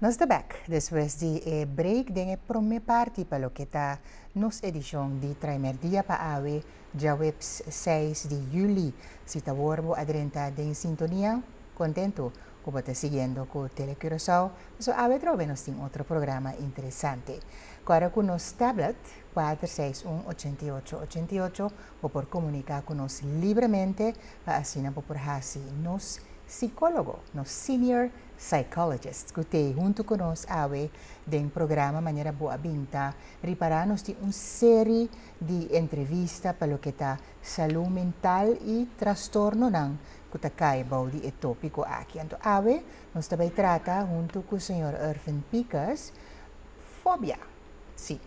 Nos ta bek despues di e break den e prome parti pa loke ta nos edicion di Traimerdia pa awe djaweps 6 di juli. Si ta awor bo a drenta den sintonia, contento cu bo ta siguiendo cu Tele Curaçao, paso awe trobe nos tin otro programa interesante. Cora cu nos tablet 461 88 88 bo por comunica cu nos libremente pa asina bo por haci nos psicologo, nos senior psychologist, cu t'ey hunto cu nos awe den programa. Manera bo a bin ta ripara, nos tin un serie di entrevista pa loke ta salud mental y trastornonan cu ta cay bou di e topico aki. Anto awe nos ta bay trata hunto cu señor Irvin Picus fobia. Si,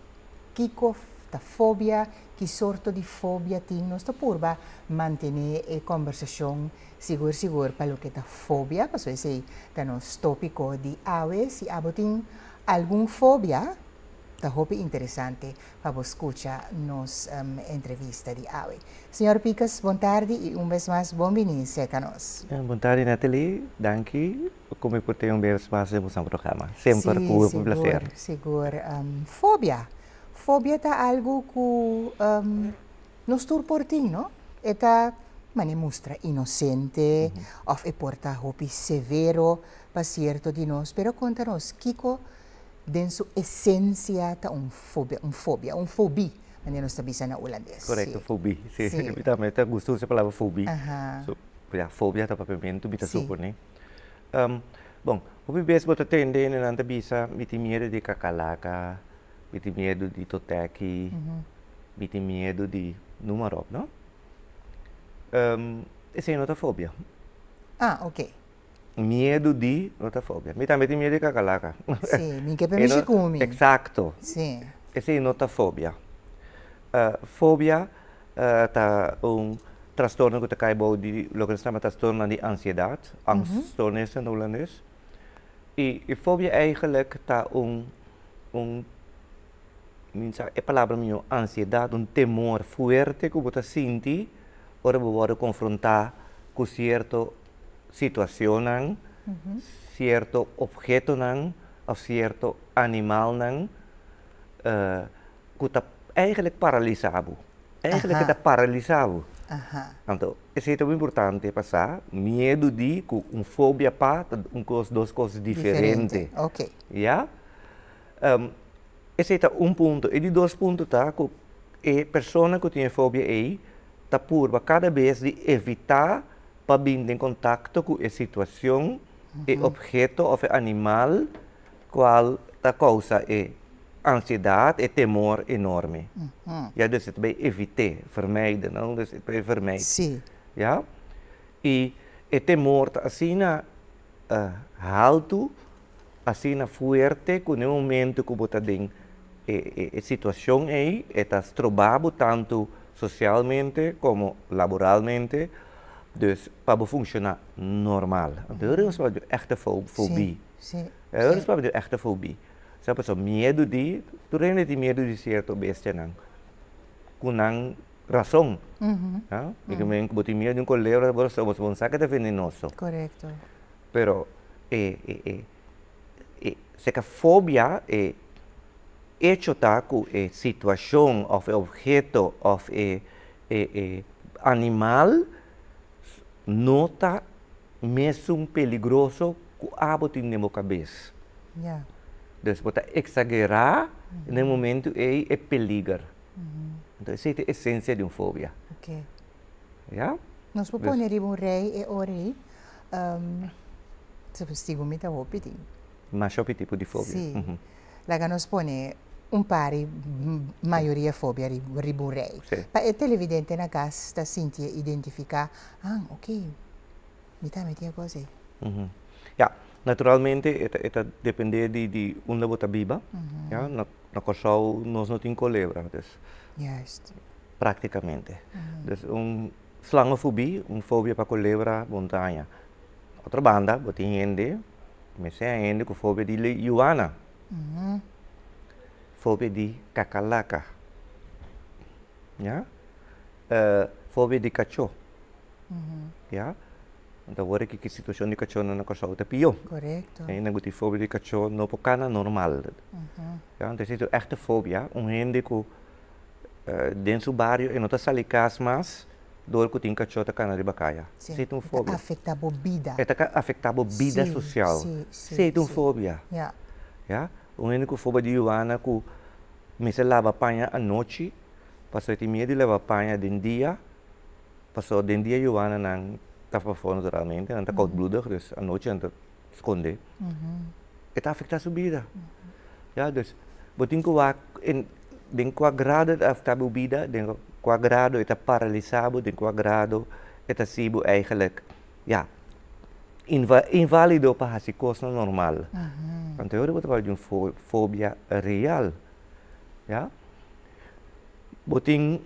kico ta fobia, ki sorto di fobia tin? Nos ta purba mantene e conversacion sigur sigur pa loke ta fobia, paso esey ta nos topico di awe. Si abo tin algun fobia, ta hopi interesante pa bo scucha nos entrevista di awe. Señor Picus, bon tardi y un bes mas bon bini cerca nos. Bon tardi, Natalie, danki cu mi por tin un bes mas den bo programa. Semper cu un placer. Sigur. Fobia. Fobia ta algo cu nos tur por tin, no? E ta mane mustra inocente of e por ta hopi severo pa cierto di nos, pero conta nos kico den su esencia ta un fobia, un fobia, un fobie, manera nos ta bisa na hulandes. Correcto, fobie. Si, mi tambe ta gusta usa e palabra fobie. So, ja, fobia ta papiamento, mi ta supone. Bon, hopi bes bo ta tende nan ta bisa: "Mi tin miedo di kakalaka, mi tin miedo di toteki, mi tin miedo di noem maar op", no? Esey no ta fobia. Ah, ok. Miedo di no ta fobia. Mi tambe tin miedo di kakalaka. Si, mi ke pa mishi ku mi. Exacto. Esey no ta fobia. Fobia ta un trastorno cu ta cay bou di loke nos ta yama trastorno di ansiedad, angststoornis na hulandes. Y fobia eigenlijk ta un minsa e palabra miyo ansiedad, un temor fuerte cu bo ta sinti ora bo wordo confronta cu cierto situacionnan, cierto obhetonan of cierto animalnan cu ta eigenlijk paralisa bo. Eigenlijk ta paralisa bo. Anto, esey ta muy importante pa sa, miedo di cu un fobia pa ta un cos, dos cos diferente. Ja? Esey ta un punto. E di dos punto ta cu e persona cu tin fobia ey ta purba cada bes di evita pa bin den contacto cu e situacion, e obheto of e animal cual ta causa e ansiedad, e temor enorme. Ja, dus het bij evite, vermijden, no? Dus het bij vermijden. Ja? Y e temor ta asina halto, asina fuerte, cu na momento cu bo ta den e situacion ey, e ta stroba bo tanto socialmente como laboralmente, dus pa bo funciona normal. Anto, dat is wat echte fobie. Dat is wat echte fobie. Sabe, so miedo di, tur hende tin miedo di cierto bestianan. Cu nan rason. Ja? Ik meen, bo tin miedo di un colebra, bo bo sa cu ta venenoso. Pero e fobia e hecho ta cu e situacion of e obheto of e animal no ta mesun peligroso cu abo tin den bo cabes. Dus bo ta exagera na momento ey e peliger. Anto, esey ta e esencia di un fobia. Ja? Nos por pone riba un rij e ora ey. Sigur mi ta hopi tin. Mas hopi tipo di fobia. Si. Laga nos pone un par di mayoria fobia riba un rij. Pa e televidente na cas ta sinti identifica, ah, ok, mi tambe tin e cos ey. Ja, naturalmente e ta depende di unda bo ta biba. Ja, na Corsou nos no tin colebra, dus practicamente. Dus un slangenfobie, un fobia pa colebra, montaña. Otro banda, bo tin hende, mi sa hende cu fobia di yuana. Fobia di kakalaka. Ja? Fobia di cacho. Ja? Anto awor aki ku situashon di kachónan na Kòrsou ta pió. Korekto. Hende ku tin fobia di kachó no por kana normal. Ya, anto esei ta un èkte fobia. Un hende ku den su bario e no ta sali kas mas dor ku tin kachó ta kana riba kaya. Sí. Esei ta un E ta fobia. afektá bo bida. E ta afektá bo bida Sí, sosial. sí, sí, Esei ta un sí. fobia. Ya. Ya. Un hende ku fobia di yuana ku mester laba paña anochi pasobra e tin miedu di laba paña den dia. Pasobra den dia yuananan ta pafó naturalmente, nan ta koudbloedig, dus anochi nan ta skonde. E ta afektá su bida. Ya, dus bo tin ku wak den kua grado e ta afektá bo bida, den kua grado e ta paralisá bo, den kua grado e ta hasi bo eigenlijk, ya, inválido pa hasi kosnan normal. Anto e ora bo ta papia di un fobia real, ya. Bo tin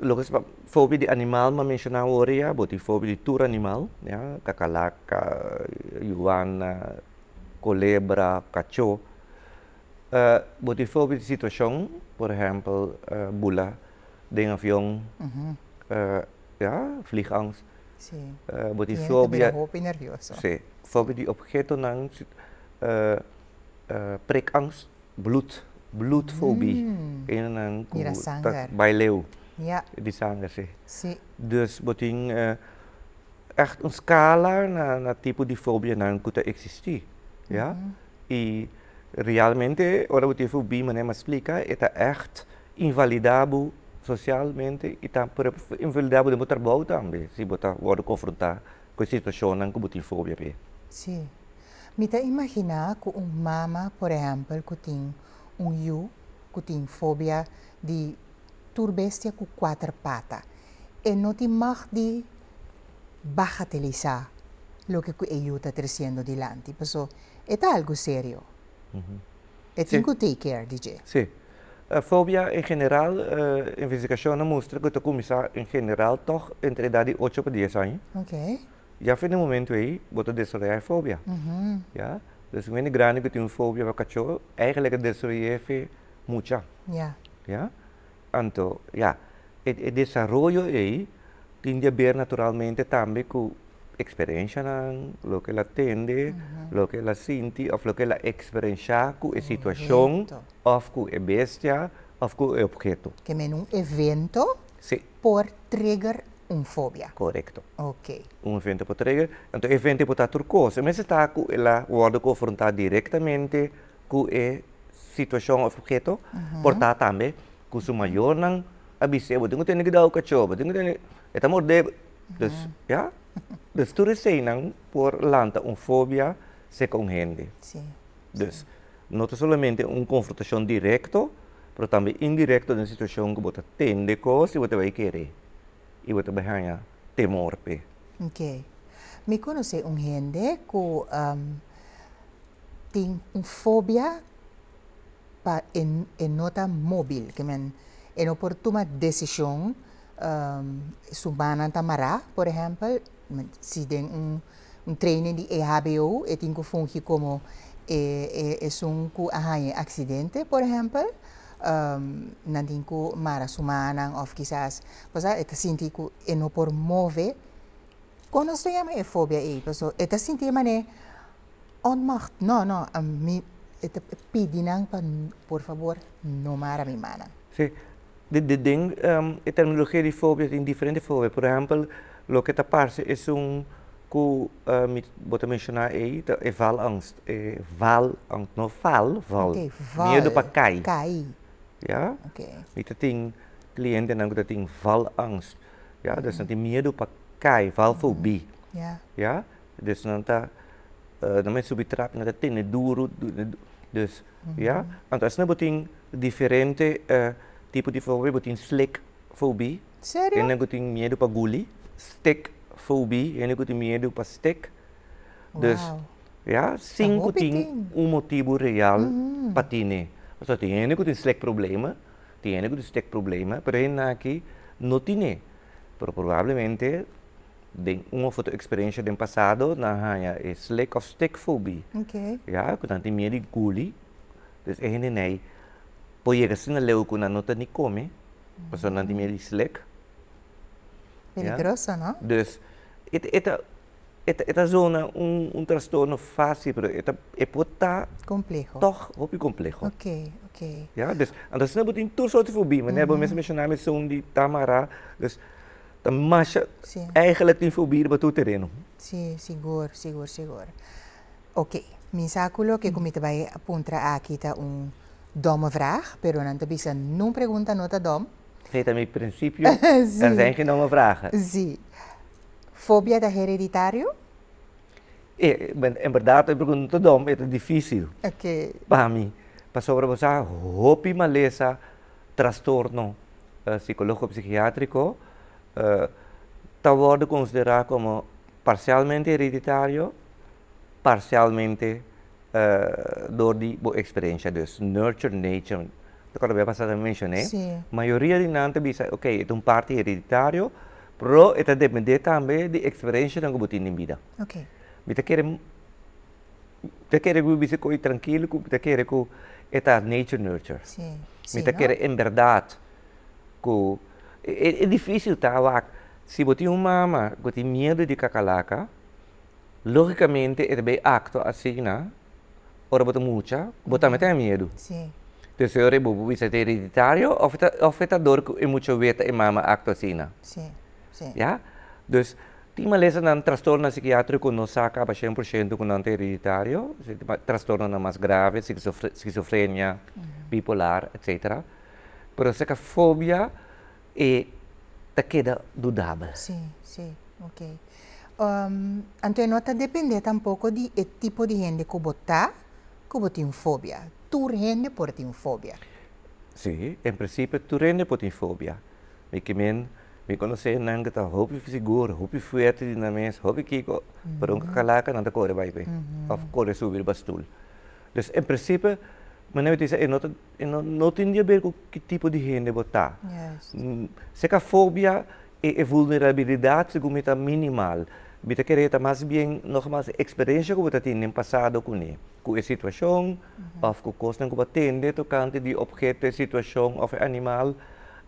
loke se fobia di animal mi a menshoná awor ya, bo tin fobia di tur animal, ya, kakalaka, yuana, kolebra, kachó. Bo tin fobia di situashon, por ehèmpel bula den avion, ya, vliegangst. Bo tin fobia, si, fobia di ophetonan, prikangst. Bloed, bloedfobie. Enenan ku Mira ta sanger. bai leu. Ja. Di sanger, si. Si. Dus bo tin echt un skala na na tipo di fobianan ku ta eksistí, ya. I realmente ora bo tin fobie manera mi a splika e ta echt invalidá bo sosialmente i ta por invalidá bo den bo trabou tambe si bo ta wòrdu konfrontá ku e situashonnan ku bo tin fobia p'e. Si. Mi ta imaginá ku un mama, por ehèmpel, ku tin un yu ku tin fobia di tur bestia ku kuater pata, e no tin mag di bagatelisá loke ku e yu ta tresiendo dilanti, paso e ta algu serio. E tin ku take care di dje. Sí. Fobia en general, investigashonnan a mustra ku ta kuminsá en general tòg entre edat di ocho pa dies aña. Ya for di momento ei bo ta desaroyá e fobia. Ya. Dus un hende grandi ku tin un fobia pa kachó, eigenlijk a desaroy'é fe mucha. Ya. Anto, ya, e desaroyo ei tin di haber naturalmente tambe ku eksperenshanan, loke el a tende, loke el a sinti òf loke el a eksperenshá ku e situashon òf ku e bestia òf ku e opheto. Ke men un evento por trigger un fobia. Korekto. Ok. Un evento por trigger. Anto e evento por ta tur kos. E mester ta ku el a wòrdu konfrontá direktamente ku e situashon òf opheto, por ta tambe ku su mayornan a bis'é, bo tin ku tene kuidou kachó, bo tin ku tene, e ta mordé bo. Dus, ya. Dus tur eseinan por lanta un fobia serka un hende. Dus, no ta solamente un konfrontashon direkto, pero tambe indirekto den situashon ku bo ta tende kos i bo ta bai kere i bo ta bai haña temor p'e. Ok. Mi konosé un hende ku tin un fobia pa e no ta móbil, ke men e no por tuma desishon, su mannan ta mará, por ehèmpel, si den un un training di EHBO e tin ku fungi komo e esun ku a haña e aksidente, por ehèmpel, nan tin ku mara su mannan òf kisas, pasá e ta sinti ku e no por move. Kon nos ta yama e fobia ei? Paso e ta sinti e manera onmacht, no, no, mi e ta pidi nan pa por fabor no mara mi mannan. Sí, den e terminologia di fobia tin diferente fobia, por ehèmpel loke ta parse esun ku mi bo ta menshoná ei ta e valangst, e valangst, no fal, val, miedu pa kai. Ya, mi ta tin klientenan ku ta tin valangst, ya, dus nan tin miedu pa kai, valfobie, ya, dus nan ta nan mester subi trap nan ta tene duru, dus ya, anto asina bo tin diferente tipo di fobia, bo tin slikfobie, hende ku tin miedu pa guli, stikfobie, hende ku tin miedu pa stik, dus ya, sin ku tin un motibu real pa tine, pasobra tin hende ku tin slikproblema, tin hende ku tin stikproblema, pero hende aki no tine, pero probablemente Den un of otro experiencia den pasado nan haña e slik of stikfobie. Ya, ku nan tin miedu di guli. Dus e hende nei por yega asina leu ku nan no ta ni kome, pasobra nan tin miedu di slik. Peligroso, no? Dus e ta. E ta zona un trastorno fásil, pero e ta e por ta Kompleho. Tòg hopi kompleho. Ja, dus anto asina bo tin tur sorto di fobia, manera bo mes a menshoná mi esun di tamara, dus ta masha eigenlijk tin fobia riba tur tereno. Sí, sigur, sigur, sigur. Ok, mi sa ku loke ku mi ta bai puntra aki ta un domme vraag, pero nan ta bisa nun pregunta no ta dom. Sí, ta mi prinsipio, er zijn geen domme vragen. Sí. Fobia ta hereditario? E, en berdad e pregunta no ta dom, e ta dificil pa mi. Pasobra bo sa hopi malesa, trastorno psicologico psichiatrico ta wordo considera como parcialmente hereditario, parcialmente dor di bo experiencia. Dus nurture, nature, te acorda bia pasa ta mencion'e? Mayoria di nan ta bisa, ok, e ta un parti hereditario, pero e ta depende tambe di experiencianan cu bo tin den bida. Mi ta kere, mi ta kere cu mi bisa cu trankilo cu mi ta kere cu e ta nature nurture. Mi ta kere en berdad cu e dificil ta wak, si bo tin un mama cu tin miedo di kakalaka, Lógikamente e ta bay aktua asina ora bo ta mucha, bo tambe ta miedu. Entonces ora bo por bisa ta hereditario of ta of e ta dor ku e mucha weta e mama aktua asina. Ya? Dus tin malesanan, trastornonan sikiatriko no sa kaba 100% ku nan ta hereditario, trastornonan mas grave, skizofrenia, bipolar, etcetera. Pero seka fobia e ta keda dudabel. Sí, sí, ok. Anto e no ta depende tampoco di e tipo di hende cu bo ta, cu bo tin fobia. Tur hende por tin fobia. Sí, en principio tur hende por tin fobia. Mi ke men, mi conoce nan cu ta hopi sigur, hopi fuerte di nan mes, hopi kico, pero un cacalaca nan ta core bay pe, of core subi riba stoel. Dus en principio, manera mi ta bisa, e no ta, e no, no tin di haber cu ki tipo di hende bo ta. Seca fobia E vulnerabilidat segun mi ta minimal. Mi ta kere ta mas bien nogmas e eksperensia ku bo ta tin den pasado kuné, ku e situashon òf ku kosnan ku bo a tende tokante di opheto, e situashon òf e animal.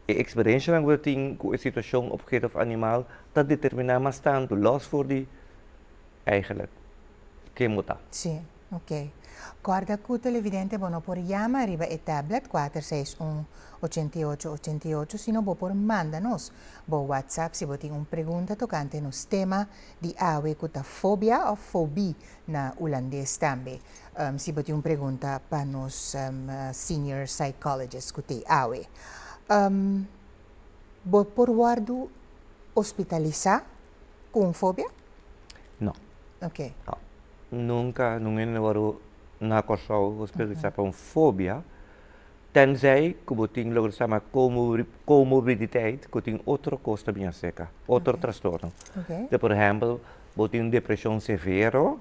E eksperensianan ku bo ta tin ku e situashon, opheto òf animal ta determiná mas tantu, lòs for di eigenlijk ken bo ta. Sí. Ok. Corda cu televidente bo no por yama riba e tablet 461 88 88 sino bo por manda nos bo WhatsApp si bo tin un pregunta tocante nos tema di awe cu ta fobia of fobie na Hulandes tambe. Si bo tin un pregunta pa nos senior psychologist cu t'ey awe. Bo por wordo hospitalisa cu un fobia? No. Ok. No. Nunka nun hende wòrdu na Kòrsou hospitalisá pa un fobia, tenzij ku bo tin loke ta yama comorbiditeit, ku tin otro kos ta bin aserka, otro trastorno. Te por ehèmpel, bo tin un depreshon severo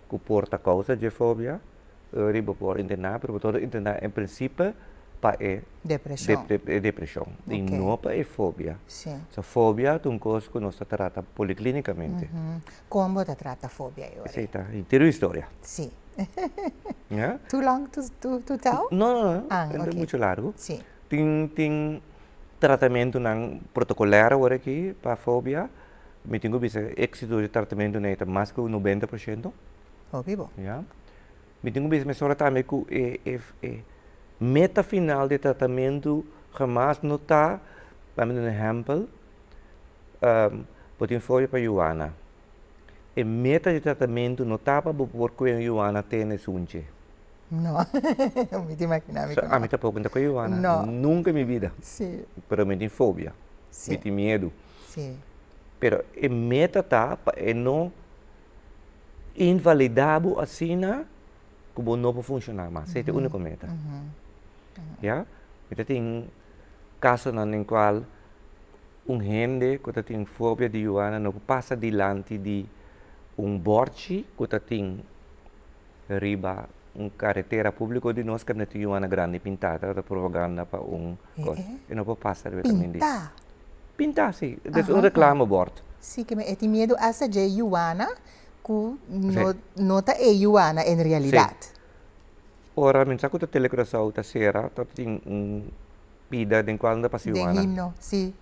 ku por ta kousa dje fobia, Ori bo por interná, pero bo ta wòrdu interná en prinsipio pa e depreshon i no pa e fobia. So fobia ta un kos ku nos ta trata poliklinikamente. Kon bo ta trata fobia e ora? Esei ta henter un historia. Sí. Too long to tell? No, no, no. No ta muchu largu. Tin tratamentunan protokolèr awor aki pa fobia. Mi tin ku bisa éksito di tratamentunan ei ta mas ku 90%. Hopi bo. Ya. Mi tin ku bisa mesora tambe ku e e e meta final di e tratamentu hamas no ta, laat mi duna un ehèmpel, bo tin fobia pa yuana. E meta di tratamentu no ta pa bo por kue un yuana tene sunchi. No, mi ta imaginá mi ku no. Ami tampoko no ta kue yuana, nunka en mi bida. Pero mi tin fobia, mi tin miedu. Pero e meta ta pa e no Invalidá bo asina ku bo no por funshoná mas. Esei ta e úniko meta. Ya? Mi ta tin kasonan den kual un hende ku ta tin fobia di yuana no por pasa dilanti di un bòrchi ku ta tin riba un karetera públiko di nos kaminda tin yuana grandi pintá. Ta propaganda pa un kos. E no por pasa riba e kaminda. Pintá? Pintá, si. Des un reklamebòrt. Si, ke e tin miedu asta dje yuana ku no no ta e yuana en realidat. Si. Ora mi sa ku ta Tele Curaçao ta sera, ta tin un pida den kual nan ta pasa yuana. Den himno, si.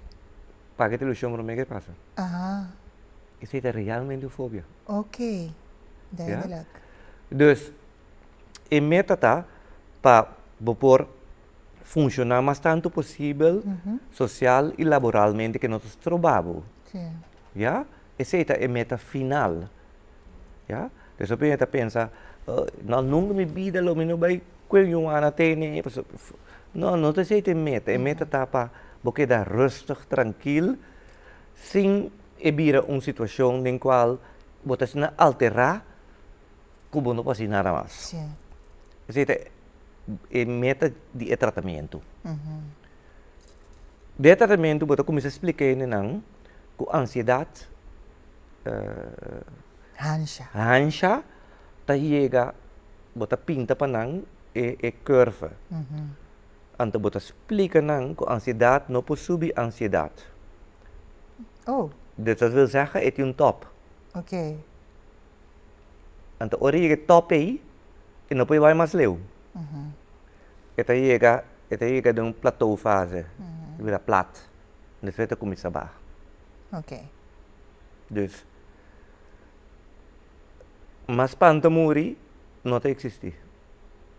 Paga e televishon promé ke pasa. Aha. Esei ta realmente un fobia. Ok, duidelijk. Dus, e meta ta pa bo por funshoná mas tantu posibel sosial i laboralmente ku no ta stroba bo. Ya? Esei ta e meta final. Ya? Dus hopi hende ta pensa, no, nunka mi bida lo mi no bai kue yuana tene. No, no ta esei ta e meta. E meta ta pa bo keda rustig, trankil, sin e bira un situashon den kual bo ta asina alterá ku bo no por hasi nada mas. Esei ta e meta di e tratamentu. Den e tratamentu bo ta kuminsá splika hendenan ku ansiedat, Hansha. Hansha ta yega, bo ta pinta pa nan e curve. Anto bo ta splika nan ku ansiedat no por subi ansiedat. Oh. Dus dat wil zeggen, e tin un top. Ok. Anto ora e yega e top ei, e no por bai mas leu. E ta yega, e ta yega den un plateau fase, e bira plat. Despues e ta kuminsá baha. Ok. Dus, mas spanta muri no ta eksistí.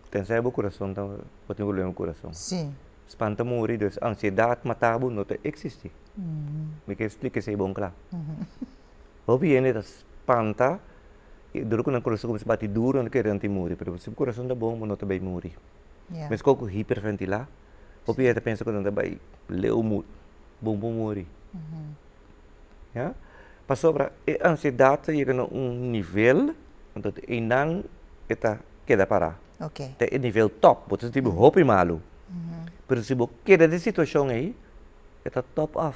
Tensei bo kurason ta, bo tin problema ku kurason. Sí. Spanta muri, dus ansiedat mata bo no ta eksistí. Mi ke splika esei bon kla. Hopi hende ta spanta i dor ku nan kurason kuminsá bati duru nan ta kere nan tin muri, pero si bo kurason ta bon bo no ta bai muri. Meskos ku hiperventilá, hopi hende ta pensa ku nan ta bai leu muri, bon por muri. Ya, pasobra e ansiedat ta yega na un nivel, anto einan e ta keda pará. Ta e nivel top, bo ta sinti bo hopi malu. Pero si bo keda den e situashon ei, e ta top af,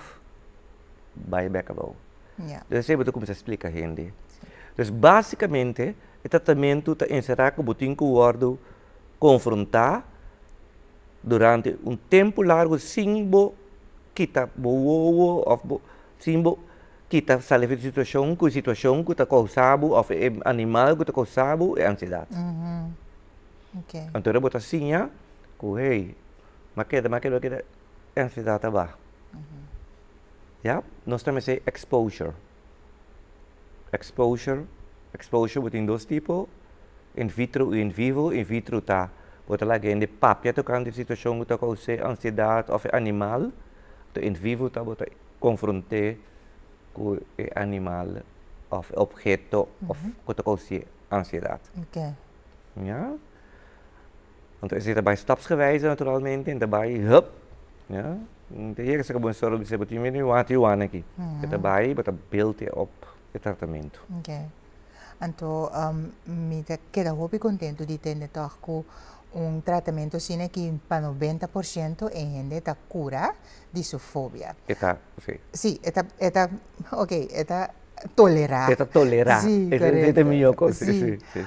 bai bek abou. Entonces esei bo ta kuminsá splika hende. Entonces basikamente e tratamentu ta enserá ku bo tin ku wòrdu konfrontá durante un tempu largu sin bo kita bo wowo òf bo sin bo kita sali for di situashon ku e situashon ku ta kousa bo òf e animal ku ta kousa bo e ansiedat. Anto ora bo ta siña ku hey, m'a keda, m'a keda, m'a keda, e ansiedat ta baha. Ya, nos ta mester exposure. Exposure, exposure bo tin dos tipo, in vitro i in vivo. In vitro ta bo ta laga hende papia tokante e situashon ku ta kous'é ansiedat òf e animal. Anto in vivo ta bo ta konfront'é ku e animal òf e opheto òf ku ta kous'é ansiedat. Ya. Anto esei ta bai stapsgewijze naturalmente, en ta bai hup, ya. Ta yega saka bo solo bisa bo tin miedu di wak yuana aki. E ta bai bo ta build e op e tratamentu. Ok. Anto mi ta keda hopi kontentu di tende tòg ku un tratamentu asina aki pa 90% e hende ta kura di su fobia. E ta, si. Si, e ta, e ta, ok, e ta tolerá. E ta tolerá. Sí, Esei korekto. ta e mihó kos, Sí. sí, sí.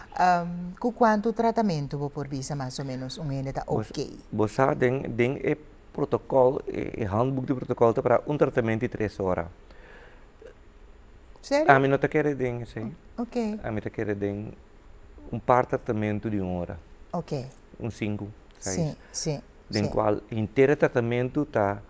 Ku kuantu tratamentu bo por bisa mas o ménos un hende ta Bo ok? bo sa den den e protokòl, e handboek di protokòl ta para un tratamentu di tres ora. Serio? Ami no ta kere den esei. Ok. Ami ta kere den un par tratamentu di un ora. Ok. Un sinku, seis. Sí, sí, Den sí. kual henter e tratamentu ta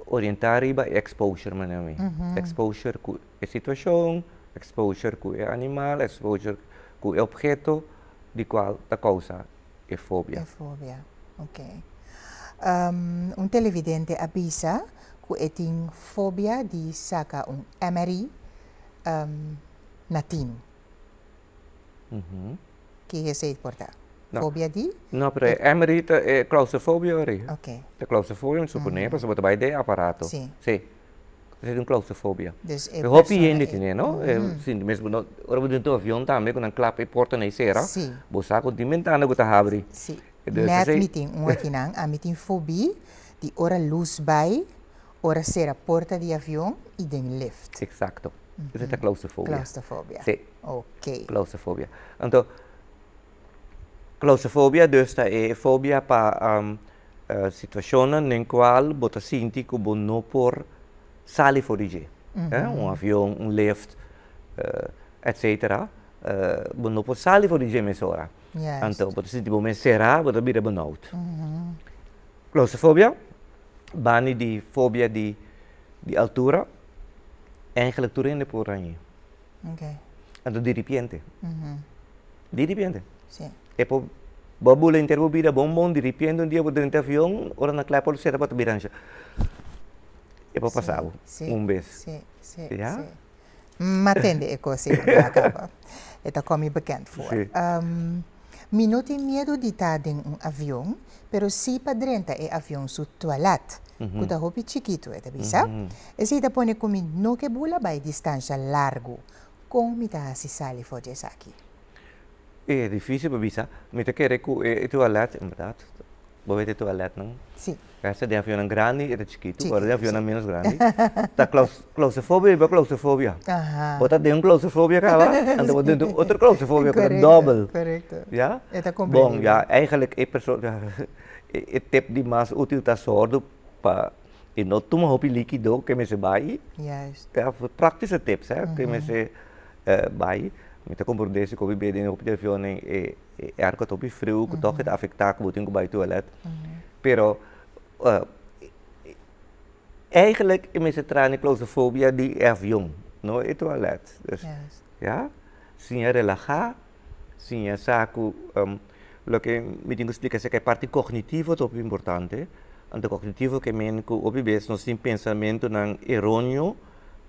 orientá riba e exposure manera mi. Exposure ku e situashon, exposure ku e animal, exposure ku e opheto di kual ta kousa e fobia. E fobia, ok. Un televidente a bisa ku e tin fobia di saka un MRI na tinu. Ki esei por ta? Fobia di? No, pero e MRI ta e claustrofobia ori. Ok. Ta claustrofobia mi suponé, pasobra bo ta bai den e aparato. Sí. Sí. Esei ta un claustrofobia. Dus e Pero hopi persona hende e tene, no? Sí, mes bo ora bo den un avion tambe ku nan klap e porta na e sera, Sí. bo sa ku tin bentana ku ta habri. Sí. Dus Nèt esei mi tin un akinan, ami tin fobi di ora lus bai, ora sera porta di avion i den lift. Eksakto. Esei ta claustrofobia. Claustrofobia. Sí. Ok. Claustrofobia. Anto, claustrofobia dus ta e fobia pa situashonnan den kual bo ta sinti ku bo no por sali for di dje. Un avion, un lift, etcetera. Bo no por sali for di dje mesora. Anto, bo ta sinti bo mes será, bo ta bira benout. Claustrofobia, bani di fobia di altura. Eigenlijk tur hende por hañ'é. Anto diripiente. Diripiente. E por bo bula henter bo bida bon bon, diripiente un dia bo drenta avion, ora nan klap por sera bo ta bira ansha. E por pasa bo un bes. Sí, sí, sí. M'a tende e kos ei a kaba. E ta komi bekend for. Mi no tin miedu di ta den un avion, pero sí pa drenta e avion su tualet, ku ta hopi chikitu, e ta bisa. Esei ta pone ku mi no ke bula bai distansha largu. Kon mi ta hasi sali for di esaki? E difísil pa bisa. Mi ta kere ku e tualet, en bèrdat, Bo wet e toiletnan. Sí. Esta den avionnan grandi e ta chikitu, pero den avionnan menos grandi ta claustrofobia riba claustrofobia. Bo ta den un claustrofobia caba, anto bo den otro claustrofobia cu ta dobel. Correcto. Ya? E ta comprendible. Bon, ya, eigenlijk e persona, e tip di mas util ta sordo pa e no tuma hopi likido ke mester bai. Juist. Ya, praktische tips, hè, ke mester bai. Mi ta comprende si kopi bebe den hopi di avionnan e. E airco ta hopi friu ku tòg e ta afektá ku bo tin ku bai tualet. Pero eigenlijk e mester traha na e claustrofobia di e avion, no e tualet. Dus, ya, siña relahá, siña sa ku loke mi tin ku splika esaki e parti kognitivo ta hopi importante. Anto kognitivo ke men ku hopi bes nos tin pensamentunan eróneo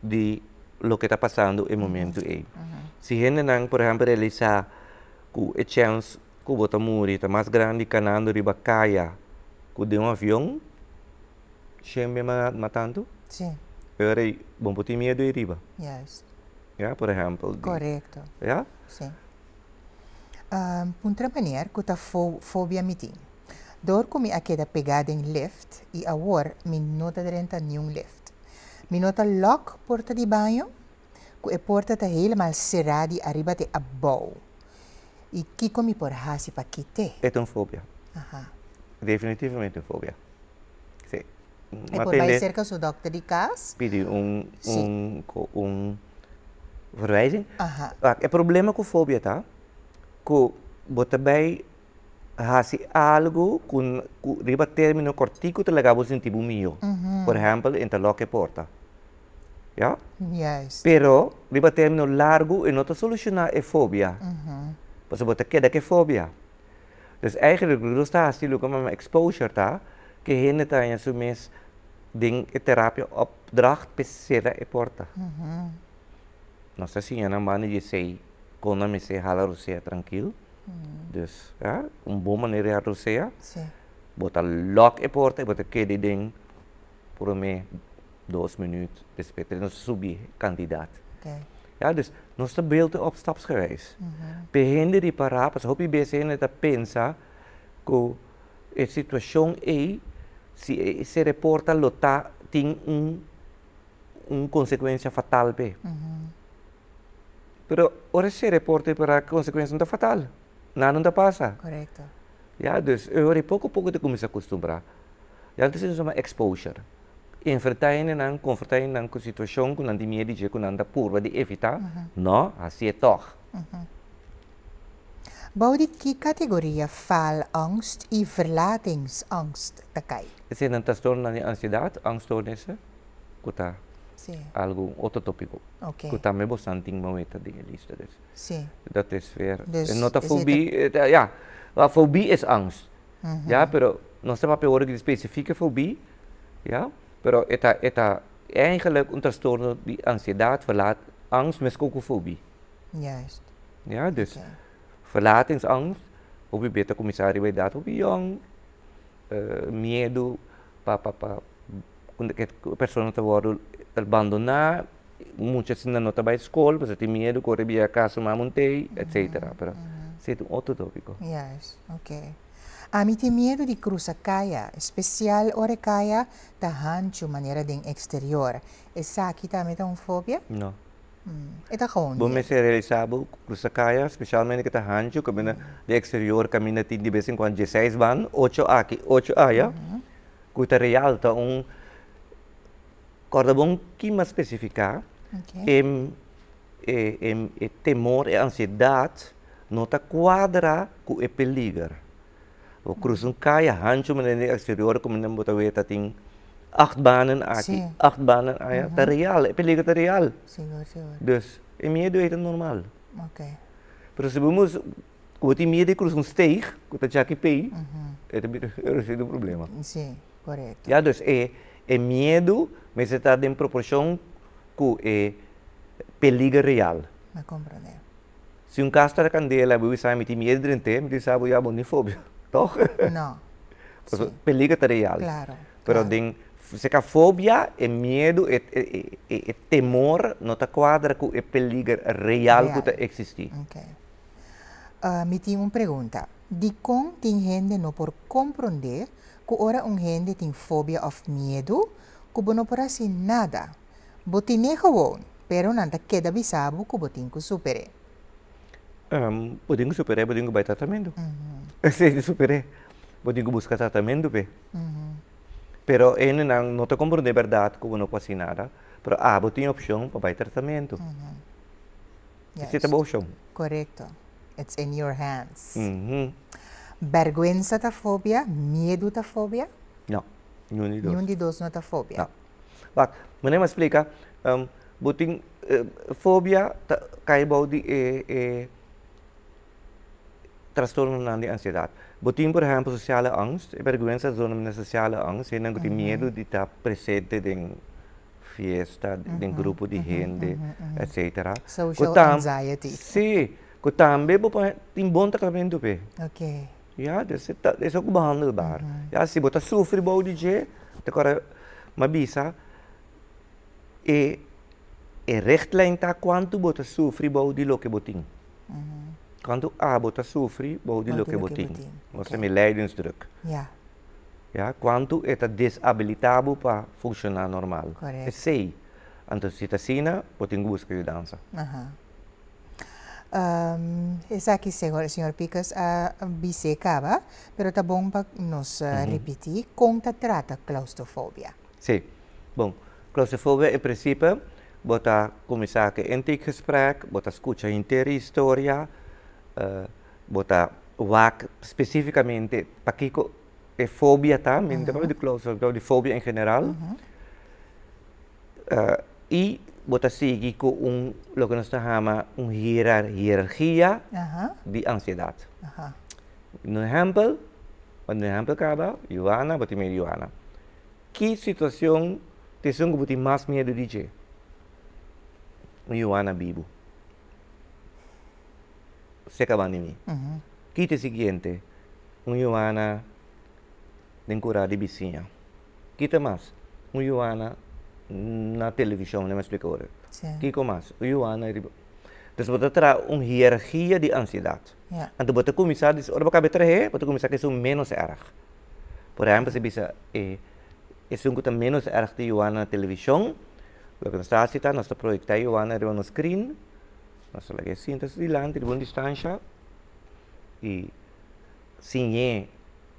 di loke ta pasando e momento ei. Si hendenan por ehèmpel realisá ku e chèns ku bo ta muri ta mas grandi kanando riba kaya ku den un avion, shen be matantu? Sí. E ora ei bo por tin miedu ei riba. Juist. Ya, por ehèmpel. Korekto. Ya? Sí. Puntra meneer ku ta fobia mi tin. Dor ku mi a keda pegá den lift i awor mi no ta drenta niun lift. Mi no ta lòk porta di baño? Ku e porta ta helemaal será di ariba te abou. I kiko mi por hasi pa kit'é? E ta un fobia. Aha. Definitivamente un fobia. Sí. E por bai serka su dòkter di kas? Pidi un, un, un verwijzing. Aha. Wak, e problema ku fobia ta ku bo ta bai hasi algu ku ku riba término kòrtiku ta laga bo sinti bo mihó. Por ehèmpel, interlòk e porta. Ya? Juist. Pero riba término largu e no ta solushoná e fobia. Pasobra bo ta keda ku e fobia. Dus eigenlijk loke nos ta hasi, loke mama exposure ta, ku e hende ta haña su mes den e terapia opdracht pa e sera e porta. Nos ta siña nan banda di esei kon nan mester hala rosea trankil. Dus, ya, un bon manera di hala rosea, bo ta lòk e porta i bo ta keda den prome dos minuut despues nos ta subi kantidat. Ya, dus nos ta build op stapsgewijs. Pa e hende ripará, pasobra hopi bes e hende ta pensa ku e situashon ei, si e sera e porta lo ta tin un un konsekuensia fatal p'e. Pero ora e sera e porta ripará ku e konsekuensia no ta fatal, nada no ta pasa. Ya, dus e ora ei poko poko ta kuminsá kustumbrá. Ya antes nos yama exposure. Enfrentá hendenan, konfrontá hendenan ku situashon ku nan tin miedu dje, ku nan ta purba di evitá, no, hasié tòg. Bou di ki kategoria faalangst i verlatingsangst ta kai? Esei nan trastornonan di ansiedat, angststoornissen, ku ta algu, un otro tópiko, ku tambe bosan tin maweta den e lista. Dus, dat is weer, no ta fobie, ya, fobie is angst. Ya, pero nos ta papia ora di specifieke fobie, ya, pero e ta e ta eigenlijk un trastorno di ansiedad, verlaat, angst meskos ku fobie. Juist. Ya, dus verlatingsangst, hopi bia ta kuminsá riba edat hopi yòn, miedu pa pa pa ku e persona ta wòrdu abandoná, mucha asina no ta bai skol pasobra tin miedu ku ora bia kasa mama un tei, etcetera, pero esei ta un otro tópiko. Juist. Ok. Ami tin miedu di krusa kaya, espesial ora e kaya ta hanchu manera den eksterior. Esaki tambe ta un fobia? No. E ta gewoon Bo miedu. mester realisá bo ku krusa kaya, spesialmente ku ta hanchu, kaminda den eksterior kaminda tin di bes en kuando dieseis ban, ocho aki, ocho aya, ku ta real, ta un Kòrda bon ki mas spesifiká, e e temor, e ansiedat no ta kuadra ku e peliger. Bo krusa un kaya hanchu manera den eksterior ku bo ta weta tin Achtbanen aki, achtbanen aya, ta real, e peliger ta real. Sigur, sigur. Dus, e miedo ei ta normal. Pero si bo ku bo tin miedo di krusa un steeg, ku ta djaki pei, e ta bira un problema. Sí, korekto. Ya, dus e miedo mester ta den proporshon ku e peliger real. Mi a komprondé. Si un kas ta na kandela, bo bisa mi tin miedo drent'é, mi ta bisa bo ya bo no tin fobia, tòg? No. Pasobra peliger ta real. Pero den seka fobia, e miedo, e temor no ta kuadra ku e peliger real ku ta eksistí. Ok. Mi tin un pregunta. Dikon tin hende no por komprondé ku ora un hende tin fobia òf miedu ku bo no por hasi nada? Bo tin'é gewoon, pero nan ta keda bisa bo ku bo tin ku super'é. Bo tin ku super'é, bo tin ku bai tratamentu. Esei di super'é. Bo tin ku buska tratamentu p'e. Pero hendenan no ta komprondé bèrdat ku bo no por hasi nada, pero abo tin opshon pa bai tratamentu. Esei ta bo opshon. Korekto. It's in your hands. Bèrgwensa ta fobia? Miedu ta fobia? No, niun di dos. Niun di dos no ta fobia. No. Wak, manera mi a splika, bo tin fobia ta kai bou di e trastornonan di ansiedat. Bo tin por ehèmpel sosiale angst, e bèrgwensa ta zona manera sosiale angst, hendenan ku tin miedu di ta presente den fiesta, den grupo di hende, etsetera. Social anxiety. Sí, ku tambe bo por tin bon tratamentu p'e. Ya, dus e ta es ook behandelbaar. Ya, si bo ta sufri bou di dje, ta kòrda mi a bisa e e richtlijn ta kuantu bo ta sufri bou di loke bo tin. Kuantu abo ta sufri bou di loke bo tin. Nos ta mi lijdensdruk. Ya, kuantu e ta desabilitá bo pa funshoná normal. Esei. Anto si ta asina, bo tin ku buska yudansa. Esaki señor Picus a bis'é kaba, pero ta bon pa nos ripití kon ta trata claustrofobia. Sí. Bon, claustrofobia en principe bo ta kuminsá ku e intakegesprek, bo ta skucha henter e historia, bo ta wak spesífikamente pakiko e fobia ta, mi no ta papia di claustrofobia, mi ta papia di fobia en general. I bo ta sigui ku un loke nos ta hama un hierargia di ansiedat. Un ehèmpel, un ehèmpel kaba, Joana, bo tin miedu di Joana. Ki situashon ta esun ku bo tin mas miedu di dje? Un Joana bibu. Seka banda di mi. Ki ta e siguiente? Un Joana den kura di bisiña. Kita mas? Un yuana na televishon, mi a splika ora. Kiko mas? Un yuana riba. Entonces bo ta traha un hierargia di ansiedat. Anto bo ta kuminsá, ora bo kaba e trah'é, bo ta kuminsá ku esun ménos èrg. Por ehèmpel, si bisa e esun ku ta ménos èrg ta yuana na televishon, loke nos ta hasi ta nos ta proyektá e yuana riba nos skrin, nos ta laga e sinta su dilanti riba un distansha i siñ'é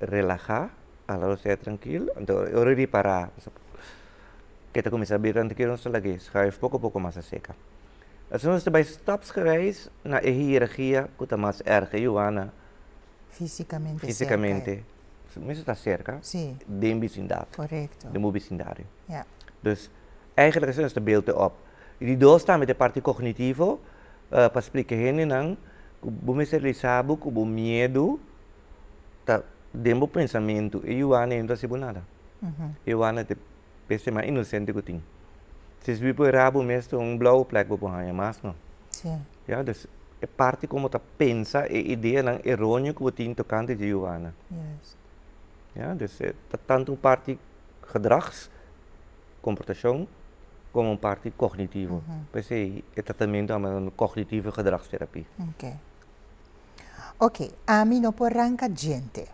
relahá, ala lo sea trankil, anto ora di pará ke ta kuminsá bira trankil nos ta lag'é schuif poko poko mas aseka. Asina nos ta bai stapsgewijs na e hierargia ku ta mas erg, e yuana Físikamente serka. Físikamente, mester ta serka den bisindat, den bo bisindario. Dus eigenlijk asina nos ta build e op. I di dos tambe ta e parti kognitivo pa splika hendenan ku bo mester realisá bo ku bo miedu ta den bo pensamentu e yuana ei no ta hasi bo nada. E yuana ta e bestia mas inosente ku tin. Si es bo rabo mes ta un blauwe plek bo por haña, mas no. Ya, dus e parti kon bo ta pensa e ideanan eroneo ku bo tin tokante dje yuana. Ya, dus e ta tantu un parti gedrags, komportashon, komo un parti kognitivo. P'esei e tratamentu a manda kognitieve gedragstherapie. Ok, ami no por ranka djente,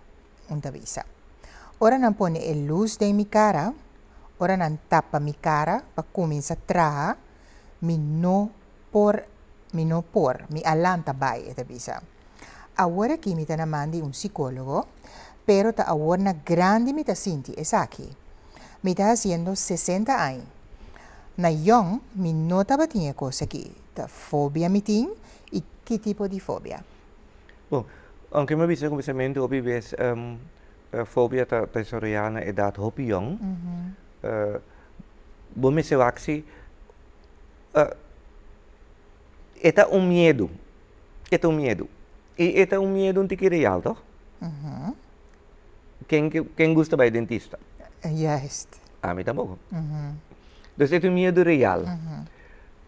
un ta bisa. Ora nan pone e lus den mi kara, ora nan tapa mi kara pa kuminsá traha, mi no por, mi no por, mi a lanta bai, e ta bisa. Awor aki mi ta na man di un sikólogo, pero ta awor na grandi mi ta sinti esaki. Mi ta hasiendo sesenta aña. Na yòn mi no tabatin e kos aki, ta fobia mi tin I ki tipo di fobia? Bon, aunke mi a bisa kuminsamentu hopi bes fobia ta desaroyá na edat hopi yòn. Bo mester wak si e ta un miedu, e ta un miedu. I e ta un miedu un tiki real, toch? Ken ken gusta bai dentista? Juist. Ami tampoco. Dus e ta un miedu real.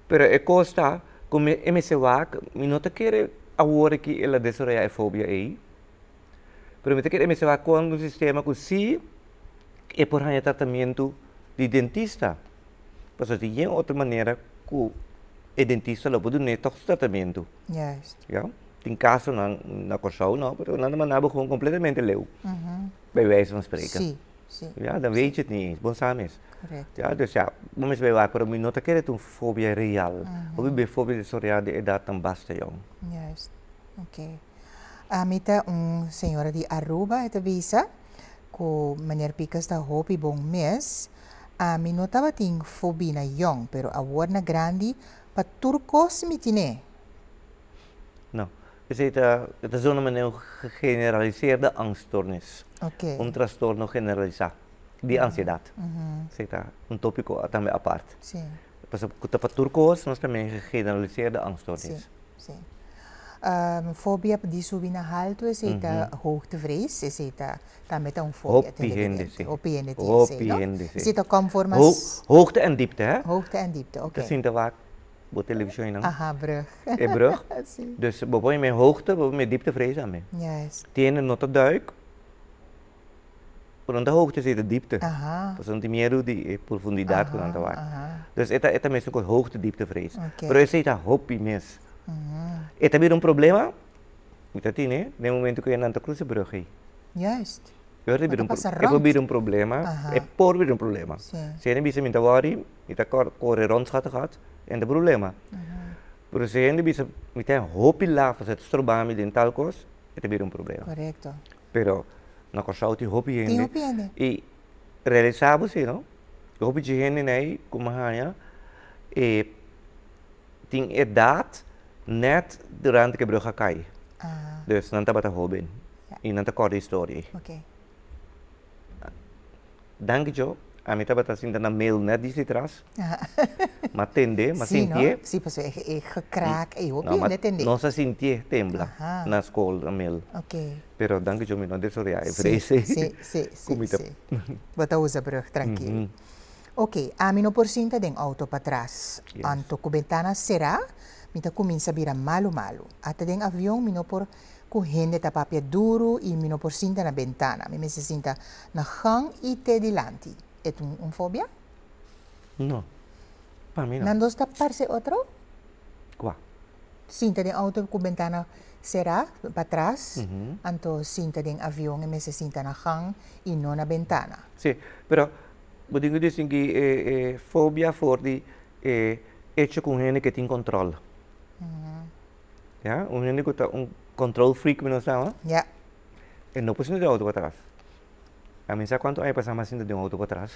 Pero e kos ta ku mi e mester wak, mi no ta kere awor aki el a desaroyá e fobia ei, pero mi ta kere e mester wak kon un sistema ku si e por haña tratamentu di dentista. Pasobra tin yen otro manera ku e dentista lo por dun'é tòg su tratamentu. Juist. Ya. Tin kasonan na Kòrsou no, pero nan ta manda bo gewoon kompletamente leu, bij wijze van spreken. Sí, sí. Ya, dan weet je het niet eens, bon sa mes. Correcto. Ya, dus ya, bo mester bai wak, pero mi no ta kere ta un fobia real. Hopi be fobia desaroyá den edatnan basta yòn. Juist, oké. Ami ta un señora di Aruba, e ta bisa ku meneer Picus ta hopi bon mes. Ami no tabatin fobia na yòn, pero awor na grandi pa tur kos mi tine. No, esei ta e ta zona manera un gegeneraliseerde angststoornis. Oké. Un trastorno generalisá di ansiedat. Esei ta un tópiko tambe apart. Sí. Pasobra ku ta pa tur kos nos ta meen gegeneraliseerde angststoornis. Sí, sí. Fobia di subi na haltu esei ta hoogtevrees, esei ta tambe ta un fobia. Hopi hende si. Hopi hende tin esei, no? Hopi hende si. Esei ta kòm for mas. Hoogte en diepte, hè? Hoogte en diepte, oké. Ta sinta wak bo televishon einan. Aha, brug. E brug. Si. Dus bo pone men hoogte, bo pone men dieptevrees tambe. Juist. Tin hende no ta duik, pero no ta hoogte si ta diepte. Aha. Pasobra nan tin miedu di e profundidat ku nan ta wak. Aha. Dus e ta e ta mesun kos, hoogte dieptevrees. Oké. Pero esei ta hopi mes. E ta bira un problema, mi ta tine, den e momento ku nan ta krusa e brug ei. Juist. E por Bo ta pasa e por rònt. bira un problema, Aha. e por bira un problema. Sí. Si hende bisa mi ta wòri, mi ta kore rònt Schattegat, e no ta problema. Pero si hende bisa mi ta hopi laf, pasobra ta stroba mi den tal kos, e ta bira un problema. Korekto. Pero na Kòrsou tin hopi hende. Tin hopi hende. I realisá bo si no, hopi dje hende ei ku mi haña e tin edat nèt durante ku e brug a kai. Dus nan tabata hóben i nan ta kòrda e historia ei. Danki Djo, ami tabata sinta na mail nèt disi tras. M'a tende, m'a sintié. Sí, pasobra e gekraak ei hopi hende tende. Nos a sintié tembla na skol, na mail. Pero danki Djo mi no desoreá e vrees ei. Sí, sí, sí, sí. Bo ta usa brug trankil. Ok, ami no por sinta den auto patras. Anto ku bentana será, mi ta kuminsa bira malu malu. Ata den avion mi no por ku hende ta papia duru i mi no por sinta na bentana. Mi mester sinta na gang i te dilanti. E ta un fobia? No, pa mi no. Nan dos ta parse otro? Kua? Sinta den auto ku bentana será patras, anto sinta den avion e mester sinta na gang i no na bentana. Sí, pero Bo tin ku distinguí e e fobia for di e echo ku un hende ke tin kòntròl. Ya, un hende ku ta un control freak mi nos yama. Ya. E no por sinta den outo patras. A mi sa kuantu aña pasá mi a sinta den un outo patras.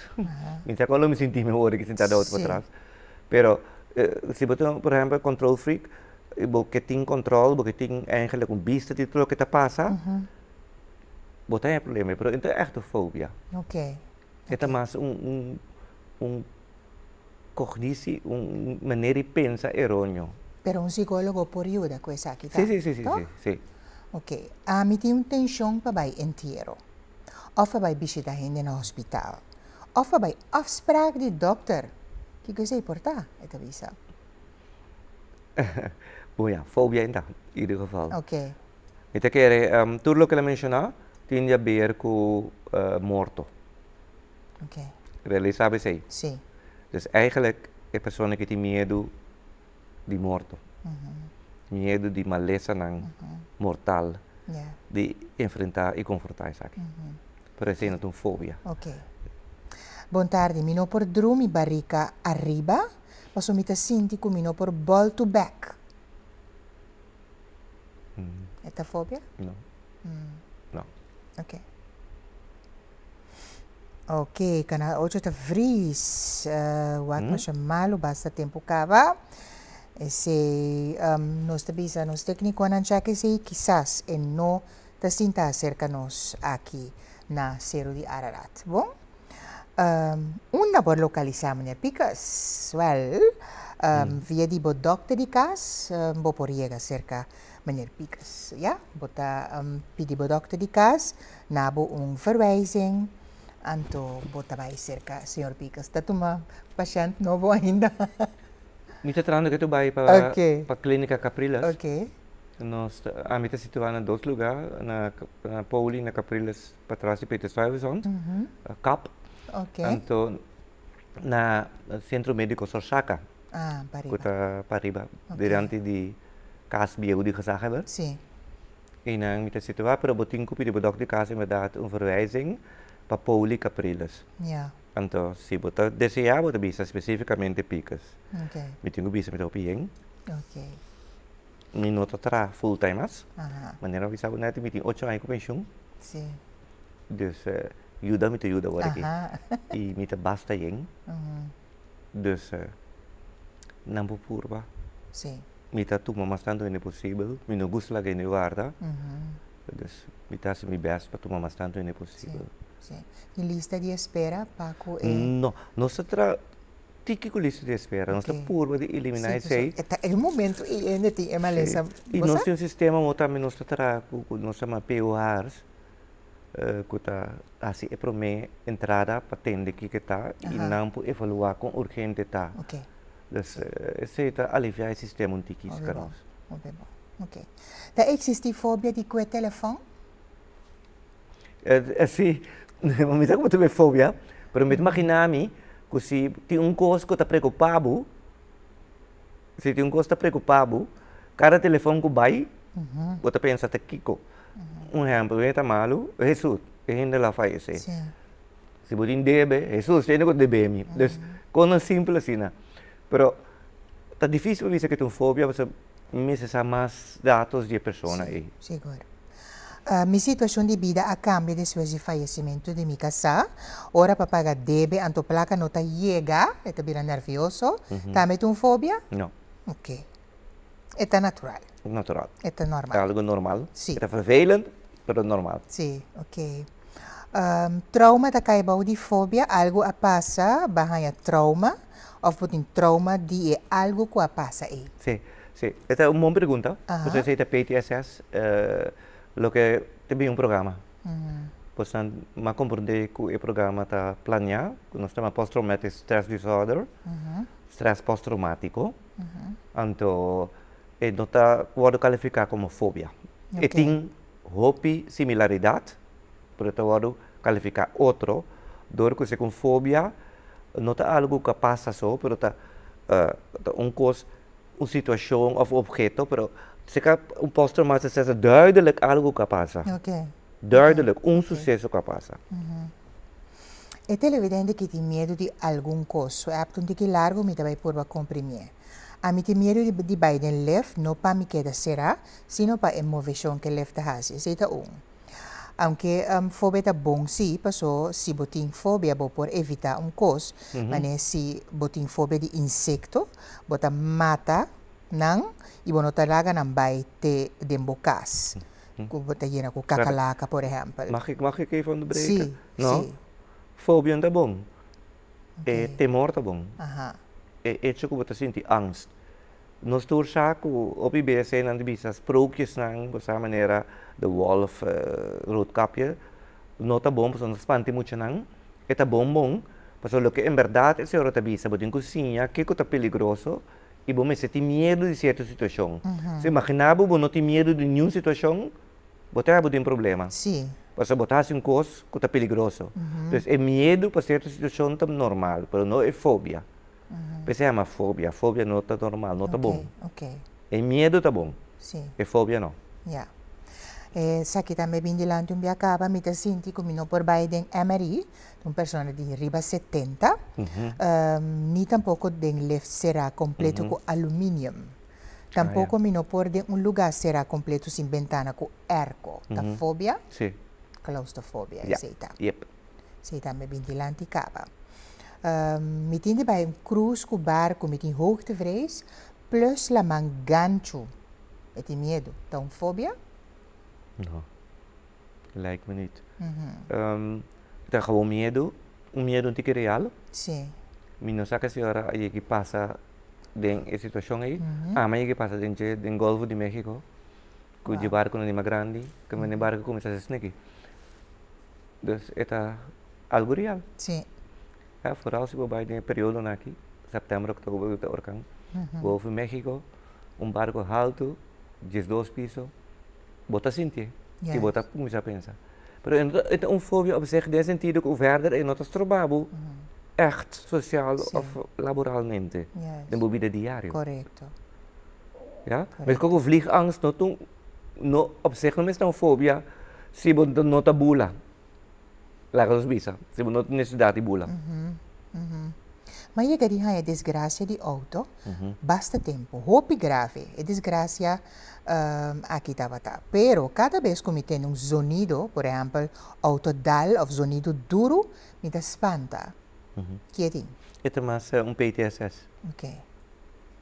Mi sa kon lo mi sinti mi ora ki sinta den outo patras. Pero si bo ta por ehèmpel control freak, bo ke tin kòntròl, bo ke tin eigenlijk un bista di tur loke ta pasa, bo ta haña problema. Pero e no ta ègt un fobia. Oké. E ta mas un un un cognitie, un manera di pensa eroneo. Pero un psicólogo por yuda cu esaki ta? Sí, sí, sí, sí, sí. Ok. Ami tin un tension pa bai entiero, of pa bai bishita hende na hospital, of pa bai afspraak di dokter. Kiko esei por ta? E ta bisa. Bon ya, fobia ainda, in ieder geval. Ok. Mi ta kere tur loke el a menshoná tin di haber ku morto. Ok. Realisá bo esei? Sí. Dus eigenlijk e persona ke tin miedu di morto, miedu di malesanan mortal, di enfrentá i konfrontá esaki. Pero esei no ta un fobia. Ok. Bon tardi, mi no por drumi barika ariba pasobra mi ta sinti ku mi no por bòltu bèk. E ta fobia? No. No. Ok. Ok, Canal 8 ta vries. Wak masha malu basta tempu kaba. Esei nos ta bisa nos teknikonan chek esei kisas e no ta sinta aserka nos aki na Seru di Ararat. Bon? Unda por lokalisá meneer Picus? Wèl, via di bo dòkter di kas bo por yega serka meneer Picus. Ya, bo ta pidi bo dòkter di kas na bo un verwijzing, anto bo ta bai serka señor Picus. Ta tuma pashènt nobo ainda? Mi ta trahando ke tu bai pa pa Klínika Capriles. Nos ta, ami ta situá na dos lugá, na na Poli, na Capriles patras di Peter Stuyvesant, Kap. Anto na Sentro Médiko Sorsaka, ku ta pariba, dilanti di kas bieu di Gezaghebber. Einan mi ta situá, pero bo tin ku pidi bo dòkter di kas inderdat un verwijzing pa Poli Capriles. Anto si bo ta deseá bo ta bisa spesífikamente Picus. Mi tin ku bisa mi ta hopi yen. Mi no ta traha full time mas. Manera mi a bisa bo nèt mi tin ocho aña ku penshun. Dus yuda mi ta yuda awor aki. I mi ta basta yen. Dus nan por purba. Mi ta tuma mas tantu hende posibel. Mi no gusta laga hende warda. Dus mi ta hasi mi bèst pa tuma mas tantu hende posibel. Sí. Tin lista di espera pa ku e. No, nos ta traha tiki ku lista di espera. Nos ta purba di eliminá esei. Sí, e ta e momento ei hende tin e malesa. Sí. I nos tin un sistema mo tambe nos ta traha ku ku nos ta yama POH's ku ta hasi e promé entrada pa tende kiko ta i nan por evaluá kon urgente ta. Dus esei ta aliviá e sistema un tiki serka nos. Hopi bon, hopi bon. Oke. Ta eksistí fobia di kue telefòn? Si, mi sa ku bo ta bay fobia, pero mi ta magina mi ku si tin un kos ku ta preokupa bo, si tin un kos ta preokupa bo, kada telefon ku bai, bo ta pensa ta kiko. Un ehèmpel, bo ta malu, Hesus, e hende lo a fayesé. Si bo tin debe, Hesus, tene ku debe mi. Dus, kosnan simpel asina. Pero ta difísil pa bisa ku ta un fobia pasobra mi mester sa mas datos di e persona ei. Sigur. Mi situashon di bida a kambia despues di fayesimentu di mi kasá. Ora pa paga debe anto plaka no ta yega, e ta bira nervioso. Tambe ta un fobia? No. Ok. E ta natural. Natural. E ta normal. Ta algu normal. Si. E ta vervelend, pero normal. Si, ok. Trauma ta kai bou di fobia? Algu a pasa, bo a haña trauma òf bo tin trauma di e algu ku a pasa ei? Si, si. E ta un bon pregunta. Pasobra esei ta PTSS, loke ta bin un programa. Pues nan m'a komprondé ku e programa ta planeá, ku nos ta yama post traumatic stress disorder, stress post traumatiko. Anto e no ta wòrdu kalifiká komo fobia. E tin hopi similaridat, pero e ta wòrdu kalifiká otro dor ku segun fobia no ta algu ku a pasa so, pero ta ta un kos, un situashon òf un opheto, pero seka un post-traumatische stress ta duidelik algu ku a pasa. Duidelik, un suseso ku a pasa. E televidente ki tin miedu di algun kos, su app ta un tiki largu, mi ta bai purba komprimié. Ami tin miedu di di bai den lift, no pa mi keda será, sino pa e moveshon ku e lift ta hasi. Esei ta un. Aunke fobia ta bon sí, paso si bo tin fobia bo por evitá un kos, manera si bo tin fobia di insekto, bo ta mata nan i bo no ta laga nan bai te den bo kas, ku bo ta yena ku kakalaka por ehèmpel. Mag ik, mag ik even onderbreken? Sí, No? sí. Fobia no ta bon. E temor ta bon. E echo ku bo ta sinti angst. Nos tur sa ku hopi bes nan ta bisa sprookjesnan, bo sa manera de wolf, roodkapje, no ta bon pasobra no ta spanta e muchanan. E ta bon bon, pasobra loke en bèrdat e señora ta bisa, bo tin ku siña kiko ta peligroso i bo mester tin miedu di sierto situashon. So imaginá bo, bo no tin miedu di niun situashon, bo ta bo tin problema. Pasobra bo ta hasi un kos ku ta peligroso. Dus e miedu pa sierto situashon ta normal, pero no e fobia. P'esei yama fobia. Fobia no ta normal, no ta bon. E miedu ta bon, e fobia no. Ya. Esaki tambe bin dilanti un bia kaba, mi ta sinti ku mi no por bai den MRI, un persona di riba 70, ni tampoko den lift será kompleto ku aluminium. Tampoko mi no por den un lugá será kompleto sin bentana ku airco. Ta fobia? Si. Claustrofobia esei ta. Esei tambe bin dilanti kaba. Mi tin di bai un krus ku barku, mi tin hoogtevrees, plus laman ganchu. E tin miedu. Ta un fobia? No. Lijkt me niet. Ta gewoon miedu. Un miedu un tiki real. Sí. Mi no sa ke señora a yegi pasa den e situashon ei. Ami a yegi pasa den dje den Golfo di Mexico ku dje barkunan di mas grandi ku mende barku kuminsá hasi sneki. Dus e ta algu real. Sí. Ya, foral si bo bai den e periodonan aki, sèptèmber, òktober ku ta orkan, Golfo di Mexico, un barku haltu, 12 piso, bo ta sintié i bo ta kuminsá pensa. Pero e no ta, e ta un fobia op zich den sentido ku verder e no ta stroba bo ègt sosial òf laboralmente den bo bida diario. Korekto. Ya? Meskos ku vliegangst no ta un, no op zich no mester ta un fobia si bo no ta bula. Laga nos bisa, si bo no tin nesesidat di bula. Mi a yega di haña desgrasia di outo basta tempu, hopi grave e desgrasia aki tabata. Pero kada bes ku mi tende un zonido, por ehèmpel outo dal òf zonido duru, mi ta spanta. Kie tin? E ta mas un PTSS. Ok.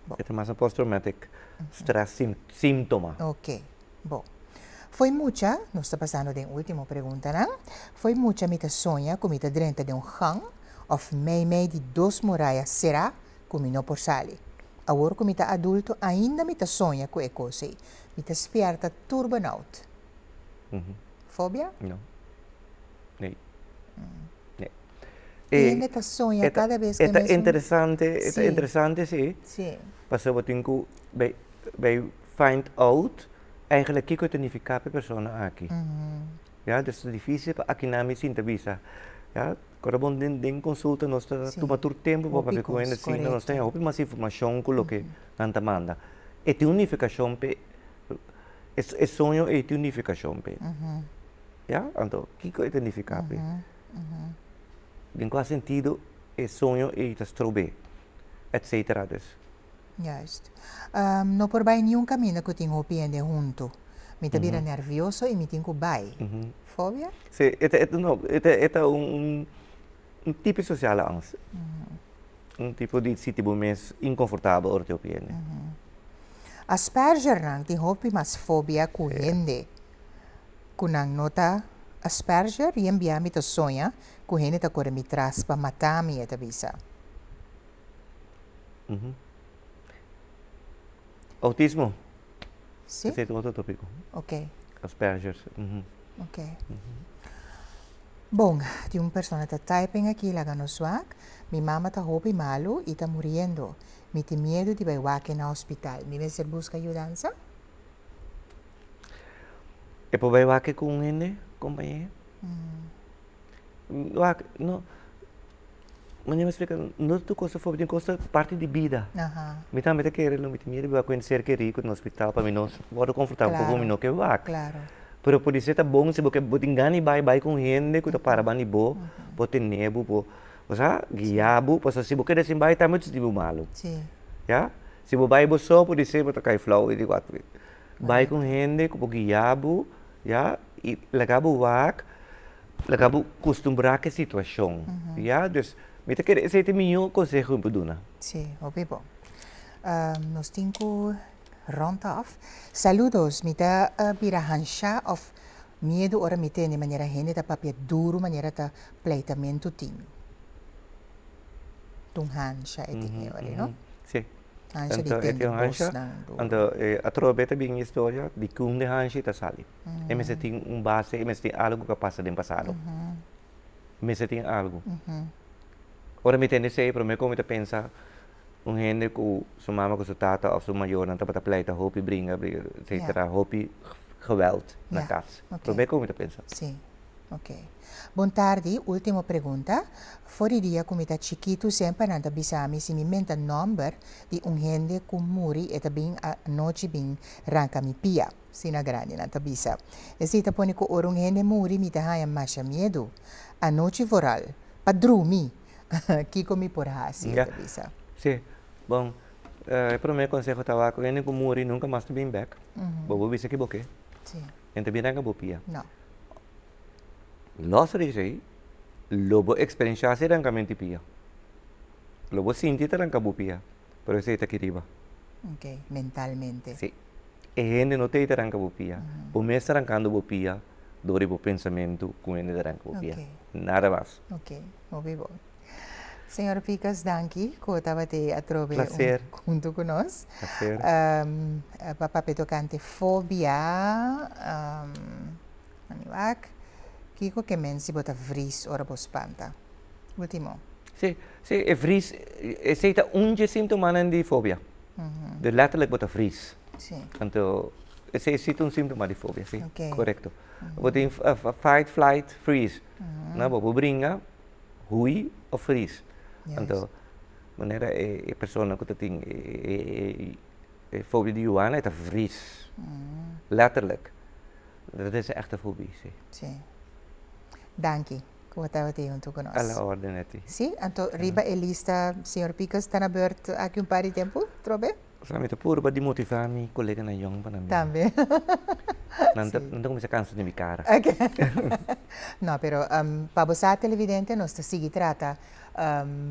Bo. E ta mas un post traumatic stress síntoma. Ok. Bo. Fo'i mucha, nos ta pasando den ultimo preguntanan, fo'i mucha mi ta soña ku mi ta drenta den un gang òf meimei di dos muraya será ku mi no por sali. Awor ku mi ta adulto ainda mi ta soña ku e kos ei. Mi ta spièrta tur benout. Fobia? No. Nee. Nee. Hende ta soña kada bes ku e E ta mesun. interesante, e ta interesante si. Si. Pasobra bo tin ku bai bai find out eigenlijk kiko e ta nifiká pa e persona aki. Ya, dus ta difísil pa aki nan mi sinta bisa. Ya, kora bon den den konsulta nos ta tuma tur tempu pa papia ku hende asina, nos ta haña hopi mas informashon ku loke nan ta manda. E tin un nifikashon p'e, e soño ei tin un nifikashon p'e. Ya, anto kiko e ta nifiká p'e? Den kua sentido e soño ei ta strob'é, etcetera. Dus. Juist. No por bai niun kaminda ku tin hopi hende huntu. Mi ta bira nervioso i mi tin ku bai. Fobia? Sí, e ta, no, e ta, e ta un, un tipo sociale angst. Un tipo di sinti bo mes inkonfortabel ora tin hopi hende. Aspergernan tin hopi mas fobia ku hende ku nan no ta asperger. Yen bia mi ta soña ku hende ta kore mi tras pa mata mi, e ta bisa. Autismo. Sí. Esei ta otro tópiko. Ok. Asperger's. Ok. Bon, tin un persona ta typing aki, laga nos wak. Mi mama ta hopi malu i ta muriendo. Mi tin miedu di bai wak e na hospital. Mi mester buska yudansa? E por bai wak ku un hende, kompañé? Wak, no. Manera mi splika, no tur kos ta fobi, tin kos ta parti di bida. Mi tambe ta kere lo mi tin miedu di wak ku hende ser kerí ku ta na hospital pa mi no wòrdu konfrontá ku mi no ke wak. Pero podisé ta bon si bo ke bo tin gana di bai, bai ku un hende ku ta para banda di bo, por tene bo, por osea guia bo, pasobra si bo keda sin bai tambe bo ta sinti bo malu. Ya, si bo bai bo so podisé bo ta kai flou i di wak. Bai ku un hende ku por guia bo, ya, i laga bo wak. Laga bo kustumbrá ku e situashon, ya. Dus, mi ta kere esei ta e mihó konseho ku mi por duna. Sí, hopi bon. Nos tin ku rond af. Saludos, mi ta bira hanshá òf miedu ora mi tende manera hende ta papia duru manera ta pleitamentu tin. Ta un hansha e tin e ora, no? Sí. Hansha di Anto e tende tin un hansha, bosnan duru. anto atrobe ta bin e historia di kon de hansha ta sali. E mester tin un base, e mester tin algu ku a pasa den pasado. Mester tin algu. Ora mi tende esei, promé ku mi ta pensa un hende ku su mama ku su tata òf su mayornan tabata pleita hopi bringa, etcetera, hopi geweld na kas. Promé ku mi ta pensa. Sí. Ok. Bon tardi, ultimo pregunta. For di dia ku mi ta chikitu semper nan ta bisa mi si mi menta nòmber di un hende ku muri e ta bin anochi bin ranka mi pia. Sina grandi nan ta bisa. Esei ta pone ku ora un hende muri mi ta haña masha miedu. Anochi vooral. Pa drumi. Kiko mi por hasi? E ta bisa. Sí. Bon, e promé konseho ta wak, un hende ku muri nunka mas ta bin bèk. Bo por bisa ki bo ke. Sí. E no ta bin ranka bo pia. No. Lòs di esei, lo bo eksperenshá si rankamentu di pia. Lo bo sinti ta ranka bo pia, pero esei ta aki riba. Ok, mentalmente. Sí. E hende no t'ei ta ranka bo pia. Bo mes ta rankando bo pia dor di bo pensamentu ku hende ta ranka bo pia. Nada mas. Ok, hopi bon. Señor Picas, danki ku tabata atrobe Plaser. Huntu ku nos. Plaser. Pa papia tokante fobia, aniwak, kiko ke men si bo ta vries ora bo spanta? Último. Si, e vries, esei ta un di e síntomanan di fobia. De letterlijk bo ta vries. Anto, esei ta un síntoma di fobia, si. Korekto. Bo tin fight, flight, freeze. No, bo bringa, hui òf freeze. Anto, manera e persona ku tin e fobia di yuana, ta vries. Letterlijk. Dat is echt een fobia, si. Si. Danki ku bo tabata huntu ku nos. A la orden, Neti. Si, anto riba e lista, señor Picas, ta na beurt aki un par di tempu, trobe? Solamente purba di motivá mi koleganan yòn pa nan. Tambe. Nan ta kuminsá kansa di mi kara. Ok. No, pero pa bo televidente, nos ta sigui trata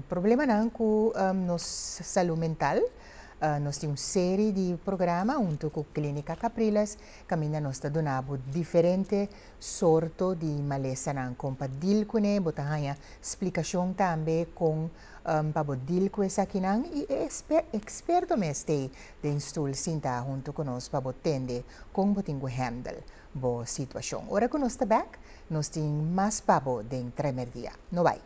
problemanan ku nos salú mental. Nos tin un serie di programa huntu ku Klínika Capriles, kaminda nos ta duna diferente sorto di malesanan kon pa deal kuné, bo ta haña splikashon tambe kon pa bo deal ku esakinan i eksperto mes t'ei den stoel sinta huntu ku nos pa bo tende kon bo tin ku handle bo situashon. Ora ku nos ta back, nos tin mas pa bo den Traimerdia. No bai.